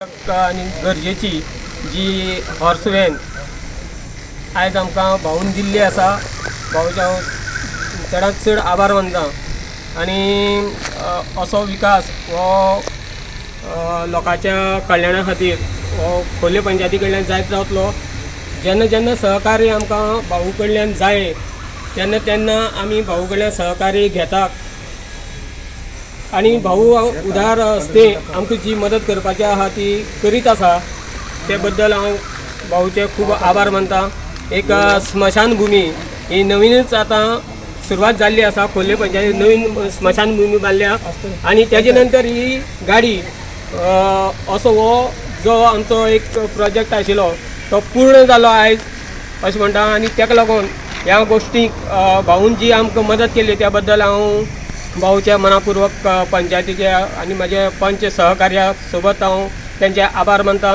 आनी गरजेची जी हॉर्स व्हॅन आयज आमकां भाऊन दिल्ली आसा. भाऊचे हांव चडांत चड आभार मानता आनी असो विकास हो लोकांच्या कल्याणा खातीर हो खोर्ले पंचायती कडल्यान जायत रावतलो. जेन्ना जेन्ना सहकार्य आमकां भाऊ कडल्यान जाय तेन्ना तेन्ना आमी भाऊ कडल्यान सहकार्य घेतात आनी भाऊ उदार हस्ते आमकां जी मदत करपाची आहा ती करीत आसा. ते बद्दल हांव भाऊचे खूब आभार मानता. एक स्मशानभुमी ही नवीनच आतां सुरवात जाल्ली आसा. खोर्ले पंचायती नवीन स्मशानभुमी बांदल्या आनी तेजे नंतर ही गाडी असो हो जो आमचो एक प्रोजेक्ट आशिल्लो तो पूर्ण जालो आयज अशें म्हणटा. आनी ताका लागून ह्या गोश्टीक भाऊन जी आमकां मदत केली त्या बद्दल हांव भाऊच्या मनापूर्वक पंचायतीच्या आनी म्हज्या पंच सहकार्या सोबत हांव तेंचे आभार मानता.